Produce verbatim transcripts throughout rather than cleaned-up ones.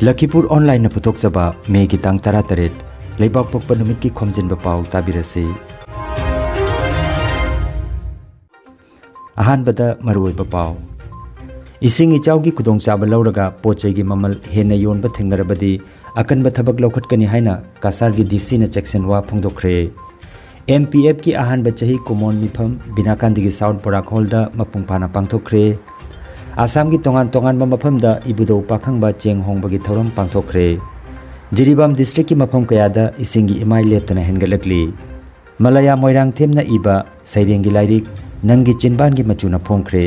ꯂꯈꯤꯄꯨꯔ ꯑꯣꯟꯂꯥꯏꯟꯅ ꯄꯨꯊꯣꯛꯆꯕ ꯃꯦꯒꯤ ꯇꯥꯡ ꯇꯔꯥꯇꯔꯦꯠ, ꯂꯩꯕꯥꯛꯄꯣꯛꯄ ꯅꯨꯃꯤꯠꯀꯤ ꯈꯣꯝꯖꯤꯟꯕ ꯄꯥꯎ ꯇꯥꯕꯤꯔꯁꯤ꯫ ꯑꯍꯥꯟꯕꯗ ꯃꯔꯨꯑꯣꯏꯕ ꯄꯥꯎ꯫ ꯏꯁꯤꯡ ꯏꯆꯥꯎꯒꯤ ꯈꯨꯗꯣꯡꯆꯥꯕ ꯂꯧꯔꯒ ꯄꯣꯠ ꯆꯩꯒꯤ ꯃꯃꯜ ꯍꯦꯟꯅ ꯌꯣꯟꯕ ꯊꯦꯡꯅꯔꯕꯗꯤ ꯑꯀꯟꯕ ꯊꯕꯛ ꯂꯧꯈꯠꯀꯅꯤ ꯍꯥꯏꯅ ꯀꯁꯥꯔꯒꯤ ꯗꯤ ꯁꯤꯅ ꯆꯦꯛꯁꯤꯟ ꯋꯥ ꯐꯣꯡꯗꯣꯛꯈ꯭ꯔꯦ꯫ ꯑꯦꯝ ꯄꯤ ꯑꯦꯐꯀꯤ ꯑꯍꯥꯟꯕ ꯆꯍꯤ ꯀꯨꯃꯣꯟ ꯃꯤꯐꯝ ꯕꯤꯅꯥꯀꯥꯟꯗꯒꯤ ꯁꯥꯎꯠ ꯕꯣꯔꯥꯛ ꯍꯣꯜꯗ ꯃꯄꯨꯡ ꯐꯥꯅ ꯄꯥꯡꯊꯣꯛꯈ꯭ꯔꯦ꯫ ꯑꯁꯥꯝꯒꯤ ꯇꯣꯉꯥꯟ ꯇꯣꯉꯥꯟꯕ ꯃꯐꯝꯗ ꯏꯕꯨꯙꯧ ꯄꯥꯈꯪꯕ ꯆꯦꯡ ꯍꯣꯡꯕꯒꯤ ꯊꯧꯔꯝ ꯄꯥꯡꯊꯣꯛꯈ꯭ꯔꯦ꯫ ꯖꯤꯔꯤꯕꯥꯝ ꯗꯤꯁꯇ꯭ꯔꯤꯛꯀꯤ ꯃꯐꯝ ꯀꯌꯥꯗ ꯏꯁꯤꯡꯒꯤ ꯏꯃꯥꯏ ꯂꯦꯞꯇꯅ ꯍꯦꯟꯒꯠꯂꯛꯂꯤ꯫ ꯃꯂꯌꯥ ꯃꯣꯏꯔꯥꯡꯊꯦꯝꯅ ꯏꯕ ꯁꯩꯔꯦꯡꯒꯤ ꯂꯥꯏꯔꯤꯛ ꯅꯪꯒꯤ ꯆꯤꯟꯕꯥꯟꯒꯤ ꯃꯆꯨꯅ ꯐꯣꯡꯈ꯭ꯔꯦ꯫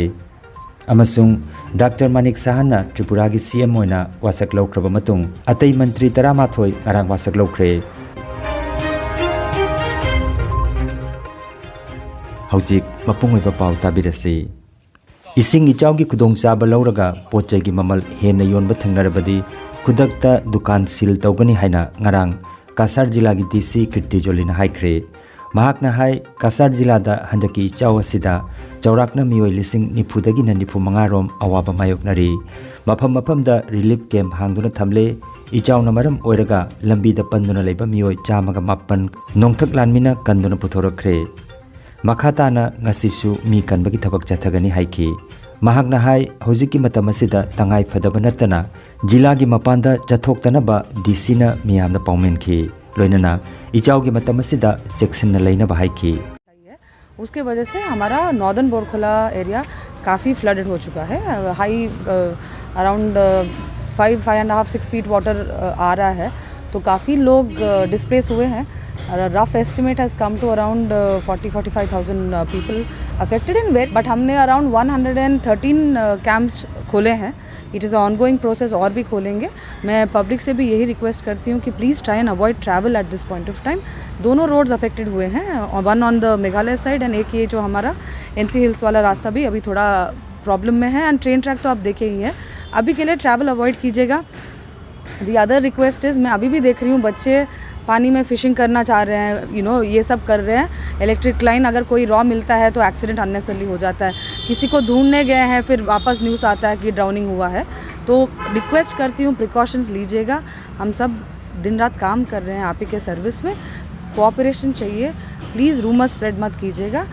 ꯑꯃꯁꯨꯡ ꯗꯥꯛꯇꯔ ꯃꯥꯅꯤꯛ ꯁꯍꯥꯅ ꯇ꯭ꯔꯤꯄꯨꯔꯥꯒꯤ ꯁꯤ ꯑꯦꯝ ꯑꯣꯏꯅ ꯋꯥꯁꯛ ꯂꯧꯈ꯭ꯔꯕ ꯃꯇꯨꯡ, ꯑꯇꯩ ꯃꯟꯇ꯭ꯔꯤ ꯇꯔꯥꯃꯥꯊꯣꯏ ꯉꯔꯥꯡ ꯋꯥꯁꯛ ꯂꯧꯈ꯭ꯔꯦ꯫ ꯍꯧꯖꯤꯛ ꯃꯄꯨꯡ ꯑꯣꯏꯕ ꯄꯥꯎ ꯇꯥꯕꯤꯔꯁꯤ꯫ ꯏꯁꯤꯡ ꯏꯆꯥꯎꯒꯤ ꯈꯨꯗꯣꯡꯆꯥꯕ ꯂꯧꯔꯒ ꯄꯣꯠ ꯆꯩꯒꯤ ꯃꯃꯜ ꯍꯦꯟꯅ ꯌꯣꯟꯕ ꯊꯦꯡꯅꯔꯕꯗꯤ ꯈꯨꯗꯛꯇ ꯗꯨꯀꯥꯟ ꯁꯤꯜ ꯇꯧꯒꯅꯤ ꯍꯥꯏꯅ ꯉꯔꯥꯡ ꯀꯁꯥꯔ ꯖꯤꯂꯥꯒꯤ ꯗꯤ ꯁꯤ ꯀꯤꯔꯇꯤ ꯖꯣꯂꯤꯅ ꯍꯥꯏꯈ꯭ꯔꯦ꯫ ꯃꯍꯥꯛꯅ ꯍꯥꯏ, ꯀꯁꯥꯔ ꯖꯤꯂꯥꯗ ꯍꯟꯗꯛꯀꯤ ꯏꯆꯥꯎ ꯑꯁꯤꯗ ꯆꯥꯎꯔꯥꯛꯅ ꯃꯤꯑꯣꯏ ꯂꯤꯁꯤꯡ ꯅꯤꯐꯨꯗꯒꯤꯅ ꯅꯤꯐꯨ ꯃꯉꯥ ꯔꯣꯝ ꯑꯋꯥꯕ ꯃꯥꯌꯣꯛꯅꯔꯤ꯫ ꯃꯐꯝ ꯃꯐꯝꯗ ꯔꯤꯂꯤꯐ ꯀꯦꯝꯞ ꯍꯥꯡꯗꯨꯅ ꯊꯝꯂꯦ꯫ ꯏꯆꯥꯎꯅ ꯃꯔꯝ ꯑꯣꯏꯔꯒ ꯂꯝꯕꯤꯗ ꯄꯟꯗꯨꯅ ꯂꯩꯕ ꯃꯤꯑꯣꯏ ꯆꯥꯝꯃꯒ ꯃꯥꯄꯟ ꯅꯣꯡꯊꯛ ꯂꯥꯟꯃꯤꯅ ꯀꯟꯗꯨꯅ ꯄꯨꯊꯣꯔꯛꯈ꯭ꯔꯦ꯫ ꯃꯈꯥ ꯇꯥꯅ ꯉꯁꯤꯁꯨ ꯃꯤ ꯀꯟꯕꯒꯤ ꯊꯕꯛ ꯆꯠꯊꯒꯅꯤ ꯍꯥꯏꯈꯤ꯫ ꯃꯍꯥꯛꯅ ꯍꯥꯏ, ꯍꯧꯖꯤꯛꯀꯤ ꯃꯇꯝ ꯑꯁꯤꯗ ꯇꯉꯥꯏ ꯐꯗꯕ ꯅꯠꯇꯅ ꯖꯤꯂꯥꯒꯤ ꯃꯄꯥꯟꯗ ꯆꯠꯊꯣꯛꯇꯅꯕ ꯗꯤ ꯁꯤꯅ ꯃꯤꯌꯥꯝꯗ ꯄꯥꯎꯃꯤꯟꯈꯤ꯫ ꯂꯣꯏꯅꯅ ꯏꯆꯥꯎꯒꯤ ꯃꯇꯝ ꯑꯁꯤꯗ ꯆꯦꯛꯁꯤꯟꯅ ꯂꯩꯅꯕ ꯍꯥꯏꯈꯤ꯫ उसके वजह से हमारा नॉर्दर्न बोरखोला एरिया काफ़ी फ्लडेड हो चुका है। High, around five, five and half, six feet water आ रहा है, तो काफ़ी लोग डिस्प्लेस हुए हैं। Rough estimate has come to around forty forty five thousand people affected in wet, but हमने around one hundred and thirteen camps खोले हैं। It is ongoing process, और भी खोलेंगे। मैं पब्लिक से भी यही रिक्वेस्ट करती हूँ कि please try and avoid travel at this point of time। दोनों रोड्स अफेक्टेड हुए हैं, one on the Meghalaya side and एक ये जो हमारा एनसी हिल्स वाला रास्ता भी अभी थोड़ा प्रॉब्लम में है, एंड ट्रेन ट्रैक तो आप देखे ही हैं। अभी के लिए ट्रैवल अवॉइड कीजिएगा। The other request is, मैं अभी भी देख रही हूँ बच्चे पानी में फिशिंग करना चाह रहे हैं, यू नो, ये सब कर रहे हैं। इलेक्ट्रिक लाइन अगर कोई रॉ मिलता है तो एक्सीडेंट अननेसेसरली हो जाता है। किसी को ढूंढने गए हैं, फिर वापस न्यूज़ आता है कि ड्राउनिंग हुआ है। तो रिक्वेस्ट करती हूँ, प्रिकॉशंस लीजिएगा। हम सब दिन रात काम कर रहे हैं आप ही के सर्विस में, कोऑपरेशन चाहिए। प्लीज़ रूमर स्प्रेड मत कीजिएगा।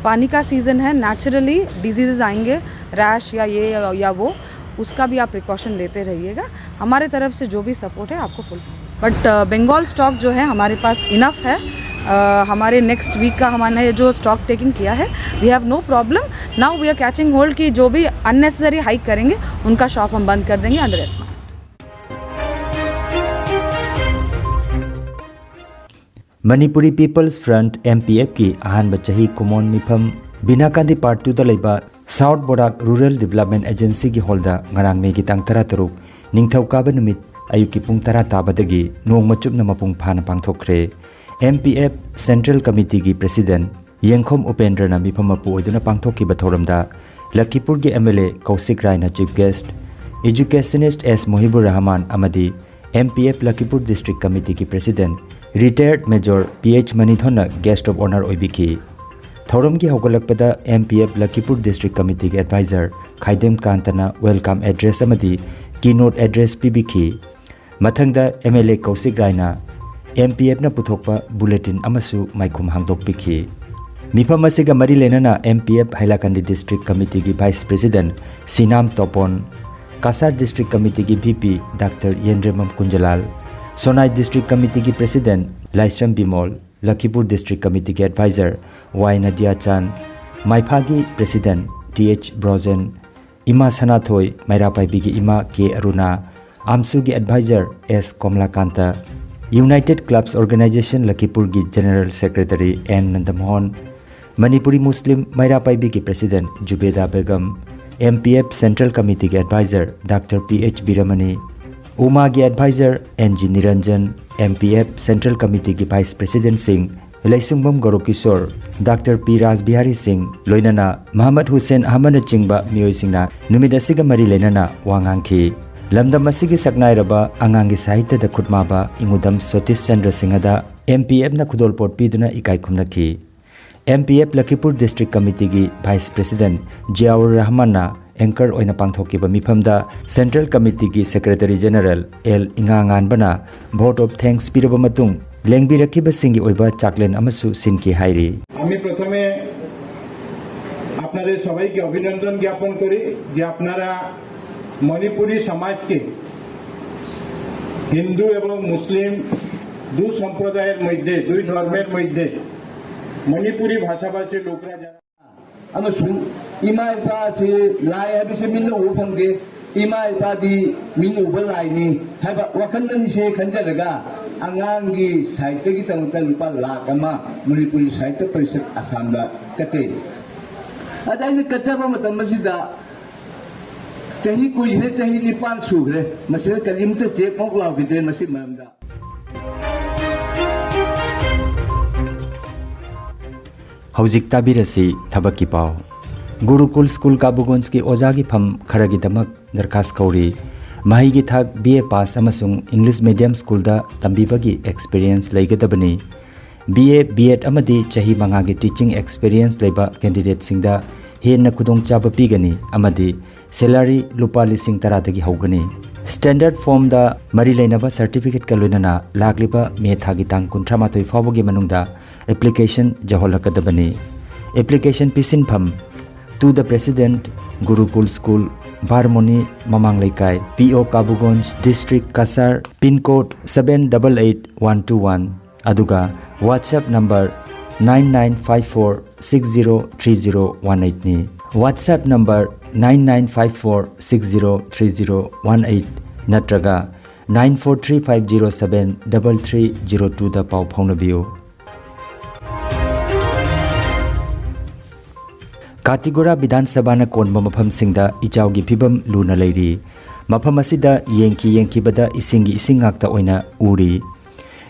पानी का सीज़न है, नेचुरली डिजीजेज आएंगे, रैश या ये या वो, उसका भी आप प्रिकॉशन लेते रहिएगा। हमारे तरफ से जो भी सपोर्ट है आपको फुल। बट बंगाल स्टॉक जो है हमारे पास इनफ है। Uh, हमारे नेक्स्ट वीक का हमने जो स्टॉक टेकिंग किया है, we have no problem. Now we are catching hold कि जो भी अननेसेसरी हाइक करेंगे उनका शॉप हम बंद कर देंगे under ESMA. Manipuri People's Front, M P F ꯀꯤ ꯑꯍꯥꯟꯕ ꯆꯍꯤ ꯀꯨꯃꯣꯟ ꯃꯤꯐꯝ ꯕꯤꯅꯥꯀꯥꯟꯗꯤ ꯄꯥꯔꯠ ꯇꯨꯗ ꯂꯩꯕ ꯁꯥꯎꯠ ꯕꯣꯔꯥꯛ ꯔꯨꯔꯦꯜ ꯗꯤꯕꯦꯂꯞꯃꯦꯟ ꯑꯦꯖꯦꯟꯁꯤꯒꯤ ꯍꯣꯜꯗ ꯉꯔꯥꯡ ꯃꯦꯒꯤ ꯇꯥꯡ ꯇꯔꯥ ꯇꯔꯨꯛ ꯅꯤꯡꯊꯧꯀꯥꯕ ꯅꯨꯃꯤꯠ ꯑꯌꯨꯛꯀꯤ ꯄꯨꯡ ꯇꯔꯥ ꯇꯥꯕꯗꯒꯤ ꯅꯣꯡꯃ ꯆꯨꯞꯅ ꯃꯄꯨꯡ ꯐꯥꯅ ꯄꯥꯡꯊꯣꯛꯈ꯭ꯔꯦ꯫ M P F Central Committeeꯒꯤ President ꯌꯦꯡꯈꯣꯝ ꯎꯄꯦꯟꯗ꯭ꯔꯅ ꯃꯤꯐꯝ ꯃꯄꯨ ꯑꯣꯏꯗꯨꯅ ꯄꯥꯡꯊꯣꯛꯈꯤꯕ ꯊꯧꯔꯝꯗ ꯂꯈꯤꯄꯨꯔꯒꯤ M L A ꯀꯧꯁꯤꯛ ꯔꯥꯏꯅ Chief Guest, Educationist S ꯃꯨꯍꯤꯕꯨꯔ Rahman ꯑꯃꯗꯤ M P F ꯂꯈꯤꯄꯨꯔ District Committeeꯒꯤ President Retired Major P H ꯃꯅꯤꯊꯣꯟꯅ Guest of Honour ꯑꯣꯏꯕꯤꯈꯤ꯫ ꯊꯧꯔꯝꯒꯤ ꯍꯧꯒꯠꯂꯛꯄꯗ M P F ꯂꯈꯤꯄꯨꯔ District Committeeꯒꯤ Advisor ꯈꯥꯏꯗꯦꯝ ꯀꯥꯟꯇꯅ welcome address ꯑꯃꯗꯤ keynote address ꯄꯤꯕꯤꯈꯤ꯫ ꯃꯊꯪꯗ M L A ꯀꯧꯁꯤꯛ ꯔꯥꯏꯅ M P Fꯅ ꯄꯨꯊꯣꯛꯄ bulletin ꯑꯃꯁꯨ ꯃꯥꯏꯈꯨꯝ ꯍꯥꯡꯗꯣꯛꯄꯤꯈꯤ꯫ ꯃꯤꯐꯝ ꯑꯁꯤꯒ ꯃꯔꯤ ꯂꯩꯅꯅ M P F ꯍꯥꯏꯂꯥꯀꯟꯗꯤ District Committeeꯒꯤ Vice President ꯁꯤꯅꯥꯝ ꯇꯣꯄꯣꯟ, Cachar District Committeeꯒꯤ V P Doctor ꯌꯦꯟꯗ꯭ꯔꯦꯝꯕꯝ ꯀꯨꯟꯖꯂꯥꯜ, ꯁꯣꯅꯥꯏ District Committeeꯒꯤ President ꯂꯥꯏꯁ꯭ꯔꯝ Bimol, ꯂꯈꯤꯄꯨꯔ District Committeeꯒꯤ Advisor ꯋꯥꯏ ꯅꯗꯤꯌꯥ ꯆꯥꯟ, ꯃꯥꯏꯐꯥꯒꯤ President T H ꯕ꯭ꯔꯣꯖꯦꯟ, ꯏꯃꯥ ꯁꯅꯥꯊꯣꯏ, ꯃꯩꯔꯥ ꯄꯥꯏꯕꯤꯒꯤ ꯏꯃꯥ ꯀꯦ ꯑꯔꯨꯅꯥ, ꯑꯥꯝꯁꯨꯒꯤ Advisor S Komolakanta, United Clubs Organisation ꯂꯈꯤꯄꯨꯔꯒꯤ General Secretary N Nandamohan, Manipuri ꯃꯨꯁꯂꯤꯝ ꯃꯩꯔꯥ ꯄꯥꯏꯕꯤꯒꯤ President Zubeda Begum, M P F Central Committeeꯒꯤ Advisor Doctor P H Biramani, ꯎꯃꯥꯒꯤ Advisor N G Niranjan, M P F Central Committeeꯒꯤ Vice Presidentꯁꯤꯡ ꯂꯩꯁꯨꯡꯕꯝ ꯒꯧꯔꯀꯤꯁꯣꯔ, Doctor ꯄꯤ ꯔꯥꯖꯕꯤꯍꯥꯔꯤ ꯁꯤꯡ, ꯂꯣꯏꯅꯅ ꯃꯍꯃꯗ ꯍꯨꯁꯦꯟ ꯑꯍꯃꯗꯅꯆꯤꯡꯕ ꯃꯤꯑꯣꯏꯁꯤꯡꯅ ꯅꯨꯃꯤꯠ ꯑꯁꯤꯒ ꯃꯔꯤ ꯂꯩꯅꯅ ꯋꯥ ꯉꯥꯡꯈꯤ꯫ ꯂꯝꯗꯝ ꯑꯁꯤꯒꯤ ꯁꯛꯅꯥꯏꯔꯕ ꯑꯉꯥꯡꯒꯤ ꯁꯥꯍꯤꯇ꯭ꯌꯗ ꯈꯨꯠꯃꯥꯕ ꯏꯉꯨꯗꯝ ꯁꯣꯇꯤꯁ ꯆꯟꯗ꯭ꯔ ꯁꯤꯡꯍꯗ M P F ꯅ ꯈꯨꯗꯣꯜꯄꯣꯠ ꯄꯤꯗꯨꯅ ꯏꯀꯥꯏ ꯈꯨꯝꯅꯈꯤ꯫ M P F ꯂꯈꯤꯄꯨꯔ District Committee ꯒꯤ Vice President ꯖꯤꯌꯥꯎꯔ ꯔꯍꯃꯟꯅ anchor ꯑꯣꯏꯅ ꯄꯥꯡꯊꯣꯛꯈꯤꯕ ꯃꯤꯐꯝꯗ Central Committee ꯒꯤ Secretary General L ꯏꯉꯥꯉꯥꯟꯕꯅ vote of thanks ꯄꯤꯔꯕ ꯃꯇꯨꯡ, ꯂꯦꯡꯕꯤꯔꯛꯈꯤꯕꯁꯤꯡꯒꯤ ꯑꯣꯏꯕ ꯆꯥꯛꯂꯦꯟ ꯑꯃꯁꯨ ꯁꯤꯟꯈꯤ ꯍꯥꯏꯔꯤ꯫ আমি প্রথমে আপনাদের সবাইকে অভিনন্দন জ্ঞাপন করি যে আপনারা মণিপুরী সমাজকে, হিন্দু এবং মুসলিম দু সম্প্রদায়ের মধ্যে, দুই ধর্মের মধ্যে মণিপুরী ভাষাভাষী লোকরা যারা ꯑꯃꯁꯨꯡ ꯏꯃꯥ ꯏꯄꯥꯁꯤ ꯂꯥꯏ ꯍꯥꯏꯕꯁꯤ ꯃꯤꯠꯅ ꯎꯕ ꯐꯪꯗꯦ, ꯏꯃꯥ ꯏꯄꯥꯗꯤ ꯃꯤꯠꯅ ꯎꯕ ꯂꯥꯏꯅꯤ ꯍꯥꯏꯕ ꯋꯥꯈꯜ ꯑꯅꯤꯁꯦ ꯈꯟꯖꯔꯒ ꯑꯉꯥꯡꯒꯤ ꯁꯥꯍꯤꯇ꯭ꯌꯒꯤꯗꯃꯛꯇ ꯂꯨꯄꯥ ꯂꯥꯈ ꯑꯃ ꯃꯅꯤꯄꯨꯔꯤ ꯁꯥꯍꯤꯇ꯭ꯌ ꯄꯔꯤꯁꯠ ꯑꯁꯥꯝꯗ ꯀꯠꯆꯩ꯫ ꯑꯗ ꯑꯩꯅ ꯀꯠꯆꯕ ꯃꯇꯝ ꯑꯁꯤꯗ ꯆꯍꯤ ꯀꯨꯏꯁꯦ ꯆꯍꯤ ꯅꯤꯄꯥꯟ ꯁꯨꯈ꯭ꯔꯦ, ꯃꯁꯤꯗ ꯀꯔꯤꯝꯇ ꯆꯦꯛ ꯃꯣꯛ ꯂꯥꯎꯈꯤꯗ꯭ꯔꯦ ꯃꯁꯤ ꯃꯔꯝꯗ꯫ ꯍꯧꯖꯤꯛ ꯇꯥꯕꯤꯔꯁꯤ ꯊꯕꯛꯀꯤ ꯄꯥꯎ꯫ ꯒꯨꯔꯨꯀꯨꯜ ꯁ꯭ꯀꯨꯜ ꯀꯥꯕꯨꯒꯣꯟꯁꯀꯤ ꯑꯣꯖꯥꯒꯤ ꯐꯝ ꯈꯔꯒꯤꯗꯃꯛ ꯗꯔꯈꯥꯁ ꯀꯧꯔꯤ꯫ ꯃꯍꯩꯒꯤ ꯊꯥꯛ B A pass ꯑꯃꯁꯨꯡ English medium ꯁ꯭ꯀꯨꯜꯗ ꯇꯝꯕꯤꯕꯒꯤ experience ꯂꯩꯒꯗꯕꯅꯤ꯫ B A, B Ed ꯑꯃꯗꯤ ꯆꯍꯤ ꯃꯉꯥꯒꯤ teaching experience ꯂꯩꯕ candidateꯁꯤꯡꯗ ꯍꯦꯟꯅ ꯈꯨꯗꯣꯡꯆꯥꯕ ꯄꯤꯒꯅꯤ ꯑꯃꯗꯤ salary ꯂꯨꯄꯥ ꯂꯤꯁꯤꯡ ꯇꯔꯥꯗꯒꯤ ꯍꯧꯒꯅꯤ꯫ Standard formꯗ ꯃꯔꯤ ꯂꯩꯅꯕ certificateꯀ ꯂꯣꯏꯅꯅ ꯂꯥꯛꯂꯤꯕ ꯃꯦ ꯊꯥꯒꯤ ꯇꯥꯡ ꯀꯨꯟꯊ꯭ꯔꯥ ꯃꯥꯊꯣꯏ ꯐꯥꯎꯕꯒꯤ ꯃꯅꯨꯡꯗ application ꯌꯧꯍꯜꯂꯛꯀꯗꯕꯅꯤ꯫ Application ꯄꯤꯁꯤꯟꯐꯝ: To the President, Gurukul School, ꯕꯥꯔꯃꯣꯅꯤ ꯃꯃꯥꯡ ꯂꯩꯀꯥꯏ, P O ꯀꯥꯕꯨꯒꯣꯟꯖ, District Cachar, pin code seven double eight one two one꯫ ꯑꯗꯨꯒ WhatsApp number nine nine five four six zero three zero one eight ꯅꯤ꯫ WhatsApp number nine nine five four six zero three zero one eight ꯅꯠꯇ꯭ꯔꯒ nine four three five zero seven double three zero two ꯗ ꯄꯥꯎ ꯐꯥꯎꯅꯕꯤꯌꯨ꯫ ꯀꯥꯇꯤꯒꯨꯔꯥ ꯕꯤꯙꯥꯟ ꯁꯚꯥꯅ ꯀꯣꯟꯕ ꯃꯐꯝꯁꯤꯡꯗ ꯏꯆꯥꯎꯒꯤ ꯐꯤꯕꯝ ꯂꯨꯅ ꯂꯩꯔꯤ꯫ ꯃꯐꯝ ꯑꯁꯤꯗ ꯌꯦꯡꯈꯤ ꯌꯦꯡꯈꯤꯕꯗ ꯏꯁꯤꯡꯒꯤ ꯏꯁꯤꯡ ꯉꯥꯛꯇ ꯑꯣꯏꯅ ꯎꯔꯤ꯫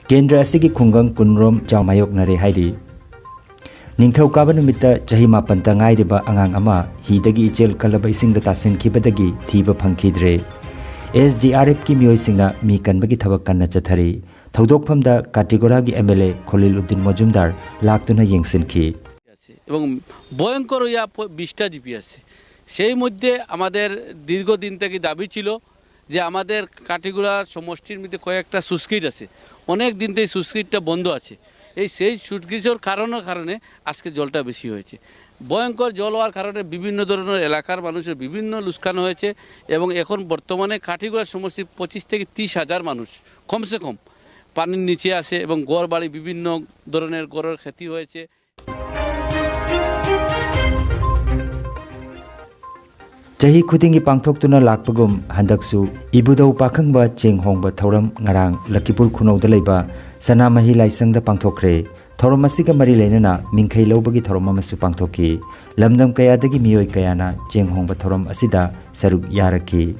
ꯀꯦꯟꯗ꯭ꯔ ꯑꯁꯤꯒꯤ ꯈꯨꯡꯒꯪ ꯀꯨꯟꯔꯣꯝ ꯏꯆꯥꯎ ꯃꯥꯌꯣꯛꯅꯔꯦ ꯍꯥꯏꯔꯤ꯫ ꯅꯤꯡꯊꯧꯀꯥꯕ ꯅꯨꯃꯤꯠꯇ ꯆꯍꯤ ꯃꯥꯄꯟꯇ ꯉꯥꯏꯔꯤꯕ ꯑꯉꯥꯡ ꯑꯃ ꯍꯤꯗꯒꯤ ꯏꯆꯦꯜ ꯀꯜꯂꯕ ꯏꯁꯤꯡꯗ ꯇꯥꯁꯤꯟꯈꯤꯕꯗꯒꯤ ꯊꯤꯕ ꯐꯪꯈꯤꯗ꯭ꯔꯦ꯫ ꯑꯦꯁ ꯗꯤ ꯑꯥꯔ ꯑꯦꯐꯀꯤ ꯃꯤꯑꯣꯏꯁꯤꯡꯅ ꯃꯤ ꯀꯟꯕꯒꯤ ꯊꯕꯛ ꯀꯟꯅ ꯆꯠꯊꯔꯤ꯫ ꯊꯧꯗꯣꯛꯐꯝꯗ ꯀꯥꯇꯤꯒꯣꯔꯥꯒꯤ ꯑꯦꯝ ꯑꯦꯜ ꯑꯦ ꯈꯣꯂꯤꯜ ꯎꯗꯤꯟ ꯃꯣꯖꯨꯝꯗꯥꯔ ꯂꯥꯛꯇꯨꯅ ꯌꯦꯡꯁꯤꯟꯈꯤ꯫ আছে এবং ভয়ঙ্কর ইয়া প- বিশটা জিপি আছে। সেই মধ্যে আমাদের দীর্ঘদিন থেকে দাবি ছিল যে আমাদের কাটিগুড়া সমষ্টির মধ্যে কয়েকটা সুস্কিট আছে, অনেক দিন থেকে সুস্কিটটা বন্ধ আছে। এই সেই সুস্কিটর কারণের কারণে আজকে জলটা বেশি হয়েছে। ভয়ঙ্কর জল হওয়ার কারণে বিভিন্ন ধরনের এলাকার মানুষের বিভিন্ন লোকসান হয়েছে এবং এখন বর্তমানে কাটিগুড়া সমষ্টির পঁচিশ থেকে তিরিশ হাজার মানুষ কমসে কম পানির নিচে আছে এবং ঘর বাড়ি বিভিন্ন ধরনের ঘরের ক্ষতি হয়েছে। ꯆꯍꯤ ꯈꯨꯗꯤꯡꯒꯤ ꯄꯥꯡꯊꯣꯛꯇꯨꯅ ꯂꯥꯛꯄꯒꯨꯝ ꯍꯟꯗꯛꯁꯨ ꯏꯕꯨꯙꯧ ꯄꯥꯈꯪꯕ ꯆꯦꯡ ꯍꯣꯡꯕ ꯊꯧꯔꯝ ꯉꯔꯥꯡ ꯂꯈꯤꯄꯨꯔ ꯈꯨꯅꯧꯗ ꯂꯩꯕ ꯁꯅꯥꯃꯍꯤ ꯂꯥꯏꯁꯪꯗ ꯄꯥꯡꯊꯣꯛꯈ꯭ꯔꯦ꯫ ꯊꯧꯔꯝ ꯑꯁꯤꯒ ꯃꯔꯤ ꯂꯩꯅꯅ ꯃꯤꯡꯈꯩ ꯂꯧꯕꯒꯤ ꯊꯧꯔꯝ ꯑꯃꯁꯨ ꯄꯥꯡꯊꯣꯛꯈꯤ꯫ ꯂꯝꯗꯝ ꯀꯌꯥꯗꯒꯤ ꯃꯤꯑꯣꯏ ꯀꯌꯥꯅ ꯆꯦꯡ ꯍꯣꯡꯕ ꯊꯧꯔꯝ ꯑꯁꯤꯗ ꯁꯔꯨꯛ ꯌꯥꯔꯛꯈꯤ꯫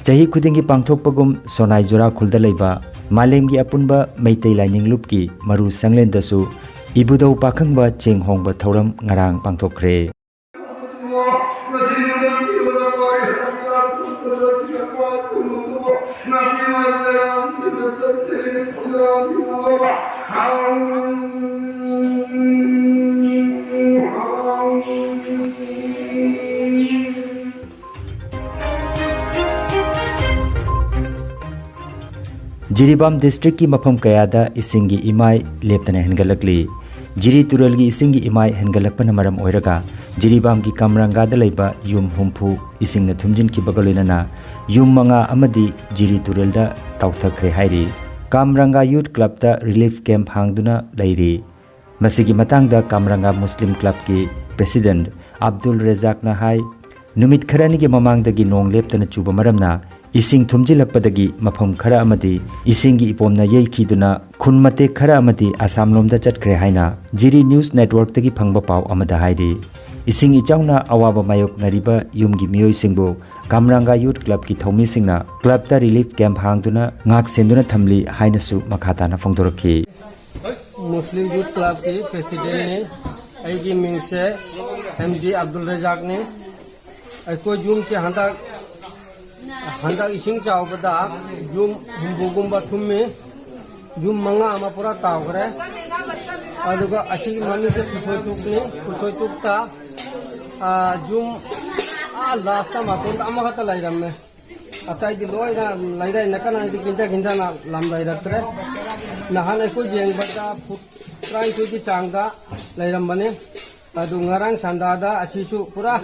ꯆꯍꯤ ꯈꯨꯗꯤꯡꯒꯤ ꯄꯥꯡꯊꯣꯛꯄꯒꯨꯝ ꯁꯣꯅꯥꯏ ꯖꯨꯔꯥꯈꯨꯜꯗ ꯂꯩꯕ ꯃꯥꯂꯦꯝꯒꯤ ꯑꯄꯨꯟꯕ ꯃꯩꯇꯩ ꯂꯥꯏꯅꯤꯡ ꯂꯨꯞꯀꯤ ꯃꯔꯨ ꯁꯪꯂꯦꯟꯗꯁꯨ ꯏꯕꯨꯙꯧ ꯄꯥꯈꯪꯕ ꯆꯦꯡ ꯍꯣꯡꯕ ꯊꯧꯔꯝ ꯉꯔꯥꯡ ꯄꯥꯡꯊꯣꯛꯈ꯭ꯔꯦ꯫ ꯖꯤꯔꯤꯕꯥꯝ ꯗꯤꯁꯇ꯭ꯔꯤꯛꯀꯤ ꯃꯐꯝ ꯀꯌꯥꯗ ꯏꯁꯤꯡꯒꯤ ꯏꯃꯥꯏ ꯂꯦꯞꯇꯅ ꯍꯦꯟꯒꯠꯂꯛꯂꯤ꯫ ꯖꯤꯔꯤ ꯇꯨꯔꯦꯜꯒꯤ ꯏꯁꯤꯡꯒꯤ ꯏꯃꯥꯏ ꯍꯦꯟꯒꯠꯂꯛꯄꯅ ꯃꯔꯝ ꯑꯣꯏꯔꯒ ꯖꯤꯔꯤꯕꯥꯝꯒꯤ ꯀꯥꯝꯔꯥꯡꯒꯥꯗ ꯂꯩꯕ ꯌꯨꯝ ꯍꯨꯝꯐꯨ ꯏꯁꯤꯡꯅ ꯊꯨꯝꯖꯤꯟꯈꯤꯕꯒ ꯂꯣꯏꯅꯅ ꯌꯨꯝ ꯃꯉꯥ ꯑꯃꯗꯤ ꯖꯤꯔꯤ ꯇꯨꯔꯦꯜꯗ ꯇꯥꯎꯊꯈ꯭ꯔꯦ ꯍꯥꯏꯔꯤ꯫ ꯀꯥꯝꯔꯥꯡꯒꯥ ꯌꯨꯠ ꯀ꯭ꯂꯕꯇ ꯔꯤꯂꯤꯐ ꯀꯦꯝꯞ ꯍꯥꯡꯗꯨꯅ ꯂꯩꯔꯤ꯫ ꯃꯁꯤꯒꯤ ꯃꯇꯥꯡꯗ ꯀꯥꯝꯔꯥꯡꯒꯥ ꯃꯨꯁꯂꯤꯝ ꯀ꯭ꯂꯕꯀꯤ ꯄ꯭ꯔꯦꯁꯤꯗꯦꯟꯠ ꯑꯕꯗꯨꯜ ꯔꯦꯖꯥꯛꯅ ꯍꯥꯏ, ꯅꯨꯃꯤꯠ ꯈꯔꯅꯤꯒꯤ ꯃꯃꯥꯡꯗꯒꯤ ꯅꯣꯡ ꯂꯦꯞꯇꯅ ꯆꯨꯕ ꯃꯔꯝꯅ ꯏꯁꯤꯡ ꯊꯨꯝꯖꯤꯜꯂꯛꯄꯗꯒꯤ ꯃꯐꯝ ꯈꯔ ꯑꯃꯗꯤ ꯏꯁꯤꯡꯒꯤ ꯏꯄꯣꯝꯅ ꯌꯩꯈꯤꯗꯨꯅ ꯈꯨꯟ ꯃꯇꯦꯛ ꯈꯔ ꯑꯃꯗꯤ ꯑꯁꯥꯝꯂꯣꯝꯗ ꯆꯠꯈ꯭ꯔꯦ ꯍꯥꯏꯅ ꯖꯤꯔꯤ ꯅ꯭ꯌꯨꯁ ꯅꯦꯠꯋꯔꯛꯇꯒꯤ ꯐꯪꯕ ꯄꯥꯎ ꯑꯃꯗ ꯍꯥꯏꯔꯤ꯫ ꯏꯁꯤꯡ ꯏꯆꯥꯎꯅ ꯑꯋꯥꯕ ꯃꯥꯌꯣꯛꯅꯔꯤꯕ ꯌꯨꯝꯒꯤ ꯃꯤꯑꯣꯏꯁꯤꯡꯕꯨ ꯀꯥꯝꯔꯥꯡꯒꯥ ꯌꯨꯊ ꯀ꯭ꯂꯕꯀꯤ ꯊꯧꯃꯤꯁꯤꯡꯅ ꯀ꯭ꯂꯕꯇ ꯔꯤꯂꯤꯐ ꯀꯦꯝꯞ ꯍꯥꯡꯗꯨꯅ ꯉꯥꯛ ꯁꯦꯟꯗꯨꯅ ꯊꯝꯂꯤ ꯍꯥꯏꯅꯁꯨ ꯃꯈꯥ ꯇꯥꯅ ꯐꯣꯡꯗꯣꯔꯛꯈꯤ꯫ ꯃꯨꯁꯂꯤꯝ ꯌꯨꯊ ꯀ꯭ꯂꯕꯀꯤ ꯄ꯭ꯔꯦꯁꯤꯗꯦꯟꯠꯅꯤ꯫ ꯑꯩꯒꯤ ꯃꯤꯡꯁꯦ ꯑꯦꯝ ꯗꯤ ꯑꯕꯗꯨꯜ ꯔꯖꯥꯛꯅꯤ꯫ ꯑꯩꯈꯣꯏ ꯌꯨꯝꯁꯦ ꯍꯟꯗꯛ ꯍꯟꯗꯛ ꯏꯁꯤꯡ ꯆꯥꯎꯕꯗ ꯌꯨꯝ ꯍꯨꯝꯐꯨꯒꯨꯝꯕ ꯊꯨꯝꯃꯤ꯫ ꯌꯨꯝ ꯃꯉꯥ ꯑꯃ ꯄꯨꯔꯥ ꯇꯥꯎꯈ꯭ꯔꯦ꯫ ꯑꯗꯨꯒ ꯑꯁꯤꯒꯤ ꯃꯅꯤꯡꯁꯦ ꯈꯨꯁꯣꯏꯇꯨꯛꯅꯤ꯫ ꯈꯨꯁꯣꯏꯇꯨꯛꯇ, ꯑꯥ, ꯌꯨꯝ ꯑꯥ ꯂꯥꯁꯇ ꯃꯇꯣꯟꯗ ꯑꯃꯈꯛꯇ ꯂꯩꯔꯝꯃꯦ꯫ ꯑꯇꯩꯗꯤ ꯂꯣꯏꯅ ꯂꯩꯔꯥꯏ ꯅꯥꯀꯟ ꯑꯅꯤꯗꯤ ꯀꯤꯟꯖ ꯀꯤꯟꯖꯅ ꯂꯝ ꯂꯩꯔꯛꯇ꯭ꯔꯦ꯫ ꯅꯍꯥꯟ ꯑꯩꯈꯣꯏ ꯌꯦꯡꯕꯗ ꯐꯨꯠ ꯇꯔꯥꯅꯤꯊꯣꯏꯒꯤ ꯆꯥꯡꯗ ꯂꯩꯔꯝꯕꯅꯤ꯫ ꯑꯗꯨ ꯉꯔꯥꯡ ꯁꯟꯗꯥꯗ ꯑꯁꯤꯁꯨ ꯄꯨꯔꯥ,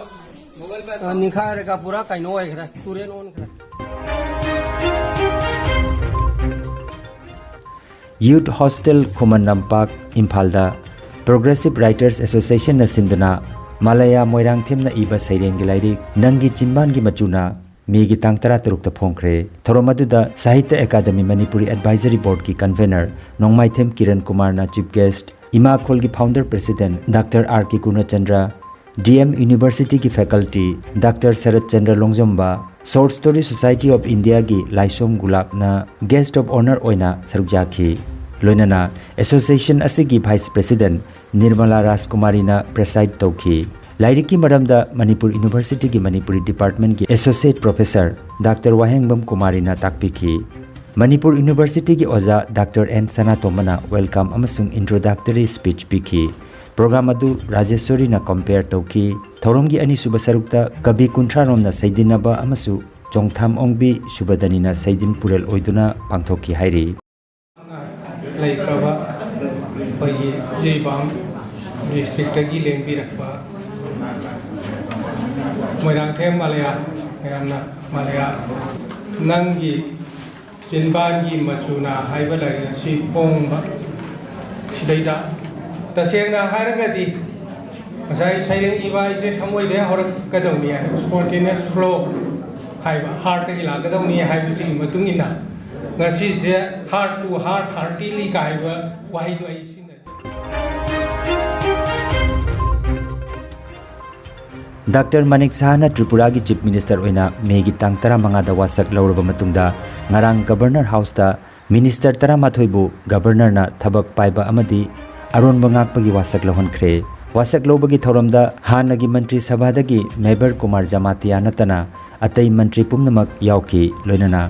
ꯑ, ꯅꯤꯡꯈꯥꯏꯔꯒ ꯄꯨꯔꯥ ꯀꯩꯅꯣ ꯑꯣꯏꯈ꯭ꯔꯦ, ꯇꯨꯔꯦꯟ ꯑꯣꯟꯈ꯭ꯔꯦ꯫ ꯌꯨꯊ ꯍꯣꯁꯇꯦꯜ ꯈꯨꯃꯟ ꯂꯝꯄꯥꯛ, ꯏꯝꯐꯥꯜꯗ Progressive Writers Associationꯅ ꯁꯤꯟꯗꯨꯅ ꯃꯂꯌꯥ ꯃꯣꯏꯔꯥꯡꯊꯦꯝꯅ ꯏꯕ ꯁꯩꯔꯦꯡꯒꯤ ꯂꯥꯏꯔꯤꯛ ꯅꯪꯒꯤ ꯆꯤꯟꯕꯥꯟꯒꯤ ꯃꯆꯨꯅ ꯃꯦꯒꯤ ꯇꯥꯡ ꯇꯔꯥꯇꯔꯨꯛꯇ ꯐꯣꯡꯈ꯭ꯔꯦ꯫ ꯊꯧꯔꯝ ꯑꯗꯨꯗ ꯁꯥꯍꯤꯇ꯭ꯌ ꯑꯦꯀꯥꯗꯃꯤ ꯃꯅꯤꯄꯨꯔꯤ ꯑꯦꯗꯚꯥꯏꯖꯔꯤ ꯕꯣꯔꯗꯀꯤ ꯀꯟꯚꯦꯅꯔ ꯅꯣꯡꯃꯥꯏꯊꯦꯝ ꯀꯤꯔꯟ ꯀꯨꯃꯥꯔꯅ ꯆꯤꯐ ꯒꯦꯁ꯭ꯠ, ꯏꯃꯥꯈꯣꯜꯒꯤ founder president doctor R K Gunachandra, D M ꯌꯨꯅꯤꯚꯔꯁꯤꯇꯤꯒꯤ faculty doctor Sarat Chandra Longjomba, Short Story Society of Indiaꯒꯤ ꯂꯥꯏꯁꯣꯝ ꯒꯨꯂꯥꯞꯅ guest of honour ꯑꯣꯏꯅ ꯁꯔꯨꯛ ꯌꯥꯈꯤ꯫ ꯂꯣꯏꯅꯅ ꯑꯦꯁꯣꯁꯤꯌꯦꯁꯟ ꯑꯁꯤꯒꯤ ꯚꯥꯏꯁ ꯄ꯭ꯔꯦꯁꯤꯗꯦꯟꯠ ꯅꯤꯔꯃꯂꯥ ꯔꯥꯖꯀꯨꯃꯥꯔꯤꯅ ꯄ꯭ꯔꯦꯁꯥꯏꯗ ꯇꯧꯈꯤ꯫ ꯂꯥꯏꯔꯤꯛꯀꯤ ꯃꯔꯝꯗ ꯃꯅꯤꯄꯨꯔ ꯌꯨꯅꯤꯚꯔꯁꯤꯇꯤꯒꯤ ꯃꯅꯤꯄꯨꯔꯤ ꯗꯤꯄꯥꯔꯠꯃꯦꯟꯠꯀꯤ ꯑꯦꯁꯣꯁꯤꯌꯦꯠ ꯄ꯭ꯔꯣꯐꯦꯁꯔ ꯗꯥꯛꯇꯔ ꯋꯥꯍꯦꯡꯕꯝ ꯀꯨꯃꯥꯔꯤꯅ ꯇꯥꯛꯄꯤꯈꯤ꯫ ꯃꯅꯤꯄꯨꯔ ꯌꯨꯅꯤꯚꯔꯁꯤꯇꯤꯒꯤ ꯑꯣꯖꯥ ꯗꯥꯛꯇꯔ ꯑꯦꯟ ꯁꯅꯥꯇꯣꯝꯕꯅ ꯋꯦꯜꯀꯝ ꯑꯃꯁꯨꯡ ꯏꯟꯇ꯭ꯔꯣꯗꯛꯇꯔꯤ ꯁ꯭ꯄꯤꯆ ꯄꯤꯈꯤ꯫ ꯄ꯭ꯔꯣꯒ꯭ꯔꯥꯝ ꯑꯗꯨ ꯔꯥꯖꯦꯁ꯭ꯋꯔꯤꯅ ꯀꯝꯄꯦꯌꯔ ꯇꯧꯈꯤ꯫ ꯊꯧꯔꯝꯒꯤ ꯑꯅꯤꯁꯨꯕ ꯁꯔꯨꯛꯇ ꯀꯕꯤ ꯀꯨꯟꯊ꯭ꯔꯥꯔꯣꯝꯅ ꯁꯩꯗꯤꯟꯅꯕ ꯑꯃꯁꯨ ꯆꯣꯡꯊꯥꯝ ꯑꯣꯡꯕꯤ ꯁꯨꯕꯗꯅꯤꯅ ꯁꯩꯗꯤꯟ ꯄꯨꯔꯦꯜ ꯑꯣꯏꯗꯨꯅ ꯄꯥꯡꯊꯣꯛꯈꯤ ꯍꯥꯏꯔꯤ꯫ ꯂꯩꯇꯕ ꯑꯩꯈꯣꯏꯒꯤ ꯖꯤꯔꯤꯕꯥꯝ ꯗꯤꯁꯇ꯭ꯔꯤꯛꯇꯒꯤ ꯂꯦꯡꯕꯤꯔꯛꯄ ꯃꯣꯏꯔꯥꯡꯊꯦꯝ ꯃꯥꯂꯦꯌꯥ, ꯃꯌꯥꯝꯅ ꯃꯥꯂꯦꯌꯥ ꯅꯪꯒꯤ ꯆꯤꯟꯕꯥꯟꯒꯤ ꯃꯆꯨꯅ ꯍꯥꯏꯕ ꯂꯥꯏꯔꯤꯛ ꯑꯁꯤ ꯐꯣꯡꯕ ꯁꯤꯗꯩꯗ ꯇꯁꯦꯡꯅ ꯍꯥꯏꯔꯒꯗꯤ ꯉꯁꯥꯏ ꯁꯩꯔꯦꯡ ꯏꯕ ꯍꯥꯏꯁꯦ ꯊꯃꯣꯏꯗ ꯍꯧꯔꯛꯀꯗꯧꯅꯤ ꯍꯥꯏꯅ, spontaneous flow ꯍꯥꯏꯕ, ꯍꯥꯔꯠꯇꯒꯤ ꯂꯥꯛꯀꯗꯧꯅꯤ ꯍꯥꯏꯕꯁꯤꯒꯤ ꯃꯇꯨꯡ ꯏꯟꯅ ꯉꯁꯤꯁꯦ heart to heart, heartily ꯀꯥ ꯍꯥꯏꯕ ꯋꯥꯍꯩꯗꯣ ꯑꯩ ꯁꯤꯖꯤꯟꯅꯖꯩ꯫ ꯗꯥꯛꯇꯔ ꯃꯥꯅꯤꯛ ꯁꯍꯥꯅ ꯇ꯭ꯔꯤꯄꯨꯔꯥꯒꯤ ꯆꯤꯐ ꯃꯤꯅꯤꯁꯇꯔ ꯑꯣꯏꯅ ꯃꯦꯒꯤ ꯇꯥꯡ ꯇꯔꯥꯃꯉꯥꯗ ꯋꯥꯁꯛ ꯂꯧꯔꯕ ꯃꯇꯨꯡꯗ ꯉꯔꯥꯡ ꯒꯕꯔꯅꯔ ꯍꯥꯎꯁꯇ ꯃꯤꯅꯤꯁꯇꯔ ꯇꯔꯥꯃꯥꯊꯣꯏꯕꯨ ꯒꯕꯔꯅꯔꯅ ꯊꯕꯛ ꯄꯥꯏꯕ ꯑꯃꯗꯤ ꯑꯔꯣꯟꯕ ꯉꯥꯛꯄꯒꯤ ꯋꯥꯁꯛ ꯂꯧꯍꯟꯈ꯭ꯔꯦ꯫ ꯋꯥꯁꯛ ꯂꯧꯕꯒꯤ ꯊꯧꯔꯝꯗ ꯍꯥꯟꯅꯒꯤ ꯃꯟꯇ꯭ꯔꯤ ꯁꯚꯥꯗꯒꯤ ꯃꯦꯕꯔ ꯀꯨꯃꯥꯔ ꯖꯃꯥꯇꯤꯌꯥ ꯅꯠꯇꯅ ꯑꯇꯩ ꯃꯟꯇ꯭ꯔꯤ ꯄꯨꯝꯅꯃꯛ ꯌꯥꯎꯈꯤ꯫ ꯂꯣꯏꯅꯅ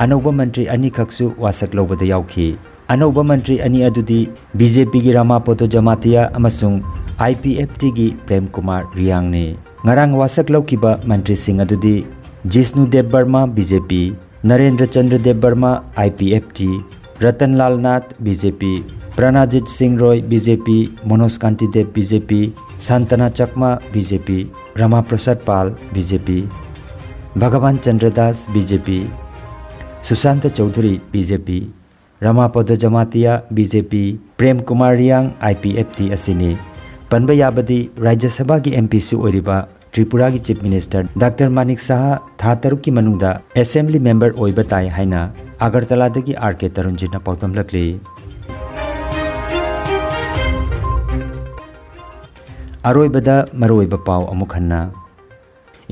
ꯑꯅꯧꯕ ꯃꯟꯇ꯭ꯔꯤ ꯑꯅꯤꯈꯛꯁꯨ ꯋꯥꯁꯛ ꯂꯧꯕꯗ ꯌꯥꯎꯈꯤ꯫ ꯑꯅꯧꯕ ꯃꯟꯇ꯭ꯔꯤ ꯑꯅꯤ ꯑꯗꯨꯗꯤ ꯕꯤ ꯖꯦ ꯄꯤꯒꯤ ꯔꯥꯃꯥꯄꯗꯣ ꯖꯃꯥꯇꯤꯌꯥ ꯑꯃꯁꯨꯡ ꯑꯥꯏ ꯄꯤ ꯑꯦꯐ ꯇꯤꯒꯤ ꯄ꯭ꯔꯦꯝ ꯀꯨꯃꯥꯔ ꯔꯤꯌꯥꯡꯅꯤ꯫ ꯉꯔꯥꯡ ꯋꯥꯁꯛ ꯂꯧꯈꯤꯕ ꯃꯟꯇ꯭ꯔꯤꯁꯤꯡ ꯑꯗꯨꯗꯤ Jishnu Dev Varma, B J P, Narendra Chandra Dev Varma, I P F T, Ratan Lal Nath, B J P, Pranajit Singha Roy, B J P, Manoj Kanti Deb, B J P, Santana Chakma, B J P, Rama Prasad Paul, B J P, Bhagaban Chandra Das, B J P, Sushanta Chowdhury, B J P, Ramapada Jamatia, B J P, Prem Kumar Reang, I P F T ꯑꯁꯤꯅꯤ꯫ ꯄꯟꯕ ꯌꯥꯕꯗꯤ, ꯔꯥꯖ꯭ꯌ ꯁꯚꯥꯒꯤ M ꯄꯤꯁꯨ ꯑꯣꯏꯔꯤꯕ ꯇ꯭ꯔꯤꯄꯨꯔꯥꯒꯤ chief minister doctor ꯃꯥꯅꯤꯛ ꯁꯍꯥ ꯊꯥ ꯇꯔꯨꯛꯀꯤ ꯃꯅꯨꯡꯗ ꯑꯦꯁꯦꯝꯕ꯭ꯂꯤ ꯃꯦꯝꯕꯔ ꯑꯣꯏꯕ ꯇꯥꯏ ꯍꯥꯏꯅ ꯑꯒꯔꯇꯂꯥꯗꯒꯤ ꯑꯥꯔ ꯀꯦ ꯇꯔꯨꯟꯖꯤꯠꯅ ꯄꯥꯎꯗꯝꯂꯛꯂꯤ꯫ ꯑꯔꯣꯏꯕꯗ ꯃꯔꯨꯑꯣꯏꯕ ꯄꯥꯎ ꯑꯃꯨꯛ ꯍꯟꯅ꯫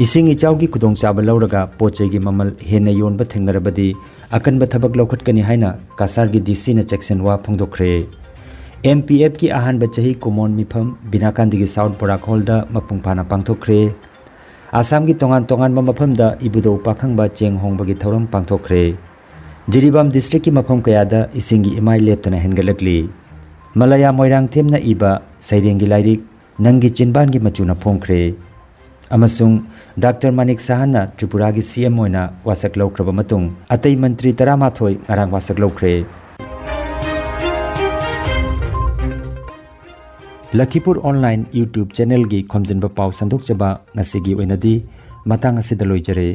ꯏꯁꯤꯡ ꯏꯆꯥꯎꯒꯤ ꯈꯨꯗꯣꯡꯆꯥꯕ ꯂꯧꯔꯒ ꯄꯣꯠ ꯆꯩꯒꯤ ꯃꯃꯜ ꯍꯦꯟꯅ ꯌꯣꯟꯕ ꯊꯦꯡꯅꯔꯕꯗꯤ ꯑꯀꯟꯕ ꯊꯕꯛ ꯂꯧꯈꯠꯀꯅꯤ ꯍꯥꯏꯅ ꯀꯁꯥꯔꯒꯤ ꯗꯤ ꯁꯤꯅ ꯆꯦꯛꯁꯤꯟꯋꯥ ꯐꯣꯡꯗꯣꯛꯈ꯭ꯔꯦ꯫ ꯑꯦꯝ ꯄꯤ ꯑꯦꯐꯀꯤ ꯑꯍꯥꯟꯕ ꯆꯍꯤ ꯀꯨꯃꯣꯟ ꯃꯤꯐꯝ ꯕꯤꯅꯥꯀꯥꯟꯗꯒꯤ ꯁꯥꯎꯠ ꯕꯣꯔꯥꯛ ꯍꯣꯜꯗ ꯃꯄꯨꯡ ꯐꯥꯅ ꯄꯥꯡꯊꯣꯛꯈ꯭ꯔꯦ꯫ ꯑꯁꯥꯝꯒꯤ ꯇꯣꯉꯥꯟ ꯇꯣꯉꯥꯟꯕ ꯃꯐꯝꯗ ꯏꯕꯨꯙꯧ ꯄꯥꯈꯪꯕ ꯆꯦꯡ ꯍꯣꯡꯕꯒꯤ ꯊꯧꯔꯝ ꯄꯥꯡꯊꯣꯛꯈ꯭ꯔꯦ꯫ ꯖꯤꯔꯤꯕꯥꯝ ꯗꯤꯁꯇ꯭ꯔꯤꯛꯀꯤ ꯃꯐꯝ ꯀꯌꯥꯗ ꯏꯁꯤꯡꯒꯤ ꯏꯃꯥꯏ ꯂꯦꯞꯇꯅ ꯍꯦꯟꯒꯠꯂꯛꯂꯤ꯫ ꯃꯂꯥꯌꯥ ꯃꯣꯏꯔꯥꯡꯊꯦꯝꯅ ꯏꯕ ꯁꯩꯔꯦꯡꯒꯤ ꯂꯥꯏꯔꯤꯛ ꯅꯪꯒꯤ ꯆꯤꯟꯕꯥꯟꯒꯤ ꯃꯆꯨꯅ ꯐꯣꯡꯈ꯭ꯔꯦ꯫ ꯑꯃꯁꯨꯡ ꯗꯥꯛꯇꯔ ꯃꯥꯅꯤꯛ ꯁꯍꯥꯟꯅ ꯇ꯭ꯔꯤꯄꯨꯔꯥꯒꯤ ꯁꯤ ꯑꯦꯝ ꯑꯣꯏꯅ ꯋꯥꯁꯛ ꯂꯧꯈ꯭ꯔꯕ ꯃꯇꯨꯡ ꯑꯇꯩ ꯃꯟꯇ꯭ꯔꯤ ꯇꯔꯥꯃꯥꯊꯣꯏ ꯉꯔꯥꯡ ꯋꯥꯁꯛ ꯂꯧꯈ꯭ꯔꯦ꯫ ꯂꯈꯤꯄꯨꯔ ꯑꯣꯟꯂꯥꯏꯟ YouTube ꯆꯦꯅꯦꯜꯒꯤ ꯈꯣꯝꯖꯤꯟꯕ ꯄꯥꯎ ꯁꯟꯗꯣꯛꯆꯕ ꯉꯁꯤꯒꯤ ꯑꯣꯏꯅꯗꯤ ꯃꯇꯥꯡ ꯑꯁꯤꯗ ꯂꯣꯏꯖꯔꯦ꯫